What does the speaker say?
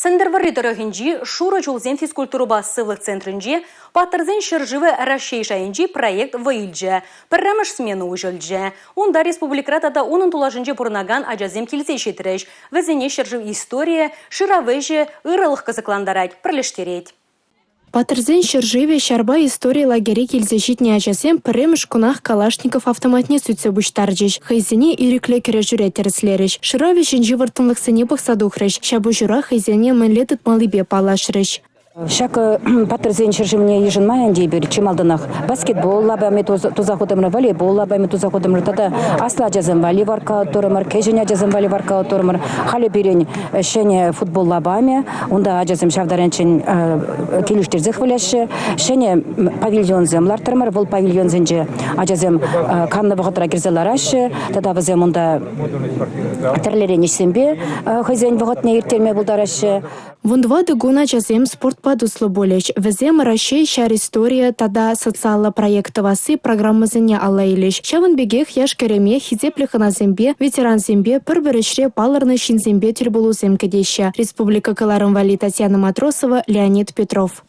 Сӗнтӗрвӑрри тӑрӑхӗнчи Шурӑ чулсем физкультурӑпа сывлӑх центрӗнче Паттӑрсен ҫӗршывӗ Раҫҫей шайӗнчи проект вӑй илчӗ. Пӗрремӗш смена уҫӑлчӗ. Унта республикӑра тата унӑн тулашӗнче пурӑнакан ачасем килсе ҫитрӗҫ. Вӗсене ҫӗршыв историйӗ, шырав ӗҫӗ, ырӑлӑх кӑсӑклантарать, пӗрлештерет. Паттӑрсен ҫӗршывӗ ҫарпа истори лагере килсе ҫитнӗ ачасем пӗрремӗш кунах Калашников автоматне сӳтсе пуҫтарчӗҫ, хӑйсене ирӗклӗ кӗрешӳре тӗрӗслерӗҫ. Шырав ӗҫӗнчи вӑрттӑнлӑхсене пӑхса тухрӗҫ, ҫапӑҫура хӑйсене мӗнле тытмаллипе паллашрӗҫ. Ҫак паттӑрсен ҫӗршывне йышӑнма ӗнтӗ эпир чи малтанах баскетбол лапамӗ туса хутӑмӑр, волейбол лапамӗ туса хутӑмӑр тата аслӑ ачасем валли воркаут турӑмӑр, кӗҫӗн ачасем валли воркаут турӑмӑр. Халӗ пирӗн ҫӗнӗ футбол лапамӗ. Унта ачасем ҫав таранччен килӗштерсех выляҫҫӗ. Ҫӗнӗ павильонсем лартрӑмӑр. Вӑл павильонсенче ачасем каннӑ вӑхӑтра кӗрсе лараҫҫӗ тата вӗсем унта тӗрлӗрен ӗҫсемпе хӑйсен вӑхӑтне ирттерме пултараҫҫӗ. 14 кун ачасем спортпа туслӑ пулӗҫ. Вӗсем Раҫҫей ҫар историйӗ тата социаллӑ проект тӑвасси программӑсене алла илӗҫ. Ҫавӑн пекех яш-кӗрӗме хисеплӗ хӑнасемпе, ветерансемпе, пӗр-пӗр ӗҫре палӑрнӑ ҫынсемпе тӗл пулусем кӗтеҫҫӗ. Республика кӑларӑм валли Татьяна Матросова, Леонид Петров.